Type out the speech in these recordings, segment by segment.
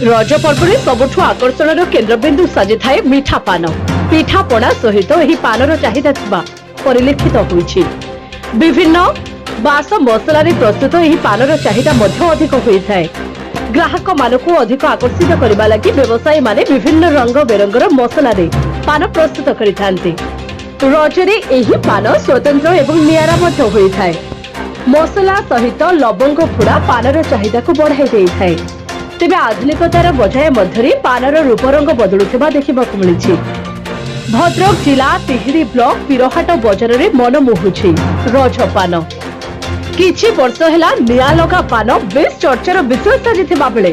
ରଜ ପର୍ବରେ ସବୁଠୁ ଆକର୍ଷଣର କେନ୍ଦ୍ରବିନ୍ଦୁ ସାଜିଥାଏ ମିଠା ପାନ। ପିଠାପଣା ସହିତ ଏହି ପାନର ଚାହିଦା ଥିବା ପରିଲକ୍ଷିତ ହୋଇଛି। ବିଭିନ୍ନ ବାସ ମସଲାରେ ପ୍ରସ୍ତୁତ ଏହି ପାନର ଚାହିଦା ମଧ୍ୟ ଅଧିକ ହୋଇଥାଏ। ଗ୍ରାହକମାନଙ୍କୁ ଅଧିକ ଆକର୍ଷିତ କରିବା ଲାଗି ବ୍ୟବସାୟୀମାନେ ବିଭିନ୍ନ ରଙ୍ଗ ବେରଙ୍ଗର ମସଲାରେ ପାନ ପ୍ରସ୍ତୁତ କରିଥାନ୍ତି। ରଜରେ ଏହି ପାନ ସ୍ୱତନ୍ତ୍ର ଏବଂ ନିଆରା ମଧ୍ୟ ହୋଇଥାଏ। ମସଲା ସହିତ ଲବଙ୍ଗ ଫୁଡ଼ା ପାନର ଚାହିଦାକୁ ବଢ଼ାଇ ଦେଇଥାଏ। ତେବେ ଆଧୁନିକତାର ବଜାୟ ମଧ୍ୟରେ ପାନର ରୂପରଙ୍ଗ ବଦଳୁଥିବା ଦେଖିବାକୁ ମିଳିଛି। ଭଦ୍ରକ ଜିଲ୍ଲା ତିହିଡି ବ୍ଲକ ପିରହାଟ ବଜାରରେ ମନ ମୋହୁଛି ରଜ ପାନ। କିଛି ବର୍ଷ ହେଲା ନିଆଁ ଲଗା ପାନ ବେଶ୍ ଚର୍ଚ୍ଚାର ବିଷୟ ସାଜିଥିବା ବେଳେ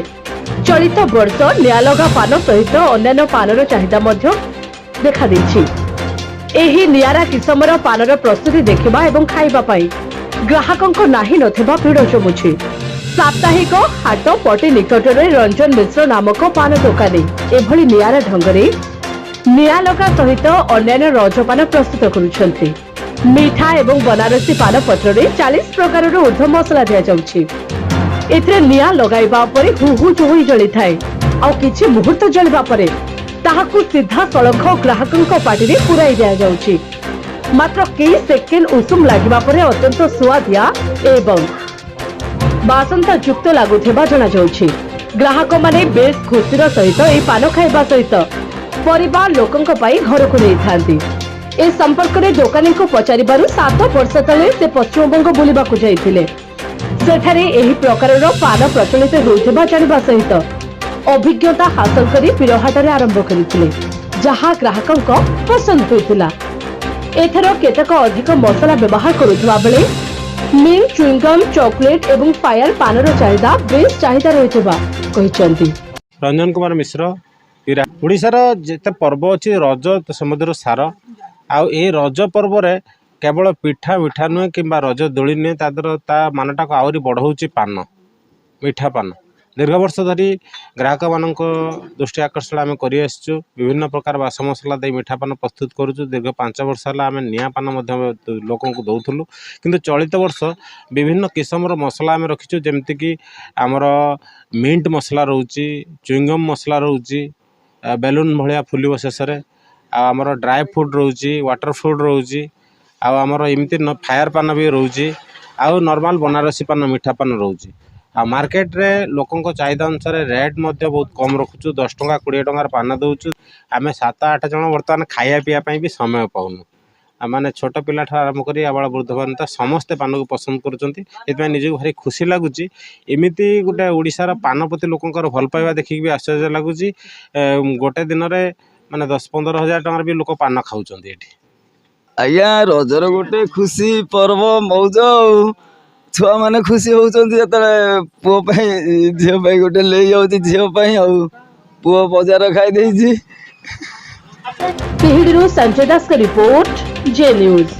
ଚଳିତ ବର୍ଷ ନିଆଁ ଲଗା ପାନ ସହିତ ଅନ୍ୟାନ୍ୟ ପାନର ଚାହିଦା ମଧ୍ୟ ଦେଖାଦେଇଛି। ଏହି ନିଆରା କିସମର ପାନର ପ୍ରସ୍ତୁତି ଦେଖିବା ଏବଂ ଖାଇବା ପାଇଁ ଗ୍ରାହକଙ୍କ ନାହିଁ ନଥିବା ଭିଡ଼ ଜମୁଛି। ସାପ୍ତାହିକ ହାଟ ପଟି ନିକଟରେ ରଞ୍ଜନ ମିଶ୍ର ନାମକ ପାନ ଦୋକାନୀ ଏଭଳି ନିଆରା ଢଙ୍ଗରେ ନିଆଁ ଲଗା ସହିତ ଅନ୍ୟାନ୍ୟ ରଜପାନ ପ୍ରସ୍ତୁତ କରୁଛନ୍ତି। ମିଠା ଏବଂ ବନାରସୀ ପାନ ପତ୍ରରେ 40 ପ୍ରକାରର ଉର୍ଦ୍ଧ୍ୱ ମସଲା ଦିଆଯାଉଛି। ଏଥିରେ ନିଆଁ ଲଗାଇବା ପରେ ହୁ ହୁ ହୋଇ ଜଳିଥାଏ, ଆଉ କିଛି ମୁହୂର୍ତ୍ତ ଜଳିବା ପରେ ତାହାକୁ ସିଧାସଳଖ ଗ୍ରାହକଙ୍କ ପାଟିରେ ପୁରାଇ ଦିଆଯାଉଛି। ମାତ୍ର କେଇ ସେକେଣ୍ଡ ଉଷୁମ ଲାଗିବା ପରେ ଅତ୍ୟନ୍ତ ସୁଆଦିଆ ଏବଂ ବାସନ୍ତା ଯୁକ୍ତ ଲାଗୁଥିବା ଜଣାଯାଉଛି। ଗ୍ରାହକମାନେ ବେଶ୍ ଖୁସିର ସହିତ ଏହି ପାନ ଖାଇବା ସହିତ ପରିବାର ଲୋକଙ୍କ ପାଇଁ ଘରକୁ ନେଇଥାନ୍ତି। ଏ ସମ୍ପର୍କରେ ଦୋକାନୀଙ୍କୁ ପଚାରିବାରୁ 7 ବର୍ଷ ତଳେ ସେ ପଶ୍ଚିମବଙ୍ଗ ବୁଲିବାକୁ ଯାଇଥିଲେ। ସେଠାରେ ଏହି ପ୍ରକାରର ପାନ ପ୍ରଚଳିତ ହେଉଥିବା ଜାଣିବା ସହିତ ଅଭିଜ୍ଞତା ହାସଲ କରି ପିରହାଟରେ ଆରମ୍ଭ କରିଥିଲେ, ଯାହା ଗ୍ରାହକଙ୍କ ପସନ୍ଦ ହୋଇଥିଲା। ଏଥର କେତେକ ଅଧିକ ମସଲା ବ୍ୟବହାର କରୁଥିବା ବେଳେ ମିଣ୍ଟ ଚୁଇଙ୍ଗମ୍, ଚକୋଲେଟ୍ ଏବଂ ଫାୟାର ପାନର ଚାହିଦା ବେଶ୍ ଚାହିଦା ରହିଥିବା କହିଛନ୍ତି। ରଞ୍ଜନ କୁମାର ମିଶ୍ର, ପିରା। ଓଡ଼ିଶାର ଯେତେ ପର୍ବ ଅଛି, ରଜ ସମୁଦ୍ର ସାର। ଆଉ ଏଇ ରଜ ପର୍ବରେ କେବଳ ପିଠା ମିଠା ନୁହେଁ କିମ୍ବା ରଜ ଦୋଳି ନୁହେଁ, ତା ଦେହର ତା ମାନଟାକୁ ଆହୁରି ବଢ଼ଉଛି ପାନ, ମିଠା ପାନ। ଦୀର୍ଘ ବର୍ଷ ଧରି ଗ୍ରାହକମାନଙ୍କ ଦୃଷ୍ଟି ଆକର୍ଷଣ ଆମେ କରିଆସିଛୁ। ବିଭିନ୍ନ ପ୍ରକାର ବାସ ମସଲା ଦେଇ ମିଠା ପାନ ପ୍ରସ୍ତୁତ କରୁଛୁ। ଦୀର୍ଘ 5 ବର୍ଷ ହେଲା ଆମେ ନିଆଁ ପାନ ମଧ୍ୟ ଲୋକଙ୍କୁ ଦେଉଥିଲୁ। କିନ୍ତୁ ଚଳିତ ବର୍ଷ ବିଭିନ୍ନ କିସମର ମସଲା ଆମେ ରଖିଛୁ, ଯେମିତିକି ଆମର ମିଣ୍ଟ ମସଲା ରହୁଛି, ଚୁଇଙ୍ଗମ୍ ମସଲା ରହୁଛି, ବେଲୁନ୍ ଭଳିଆ ଫୁଲିବ ଶେଷରେ, ଆଉ ଆମର ଡ୍ରାଏ ଫ୍ରୁଟ୍ ରହୁଛି, ୱାଟର୍ ଫ୍ରୁଟ୍ ରହୁଛି, ଆଉ ଆମର ଏମିତି ଫାୟାର୍ ପାନ ବି ରହୁଛି, ଆଉ ନର୍ମାଲ୍ ବନାରସୀ ପାନ, ମିଠା ପାନ ରହୁଛି। ଆଉ ମାର୍କେଟରେ ଲୋକଙ୍କ ଚାହିଦା ଅନୁସାରେ ରେଟ୍ ମଧ୍ୟ ବହୁତ କମ୍ ରଖୁଛୁ। 10 ଟଙ୍କା, 20 ଟଙ୍କାର ପାନ ଦେଉଛୁ। ଆମେ ସାତ ଆଠ ଜଣ ବର୍ତ୍ତମାନ ଖାଇବା ପିଇବା ପାଇଁ ବି ସମୟ ପାଉନୁ। ଆଉ ମାନେ ଛୋଟ ପିଲାଠୁ ଆରମ୍ଭ କରି ଆବାଳ ବୃଦ୍ଧ ପର୍ଯ୍ୟନ୍ତ ସମସ୍ତେ ପାନକୁ ପସନ୍ଦ କରୁଛନ୍ତି। ଏଥିପାଇଁ ନିଜକୁ ଭାରି ଖୁସି ଲାଗୁଛି। ଏମିତି ଗୋଟେ ଓଡ଼ିଶାର ପାନ ପ୍ରତି ଲୋକଙ୍କର ଭଲ ପାଇବା ଦେଖିକି ବି ଆଶ୍ଚର୍ଯ୍ୟ ଲାଗୁଛି। ଗୋଟେ ଦିନରେ ମାନେ 10-15 ହଜାର ଟଙ୍କାର ବି ଲୋକ ପାନ ଖାଉଛନ୍ତି ଏଠି। ଆଜ୍ଞା, ରଜର ଗୋଟେ ଖୁସି ପର୍ବ, ମଉଜ, ଆଉ ଛୁଆମାନେ ଖୁସି ହଉଛନ୍ତି ଯେତେବେଳେ ପୁଅ ପାଇଁ, ଝିଅ ପାଇଁ ଗୋଟେ ନେଇଯାଉଛି ଝିଅ ପାଇଁ, ଆଉ ପୁଅ ବଜାର ଖାଇ ଦେଇଛି। ତିହିଡ଼ିରୁ ସଞ୍ଜୟ ଦାସଙ୍କ ରିପୋର୍ଟ, ଜେ ନ୍ୟୁଜ୍।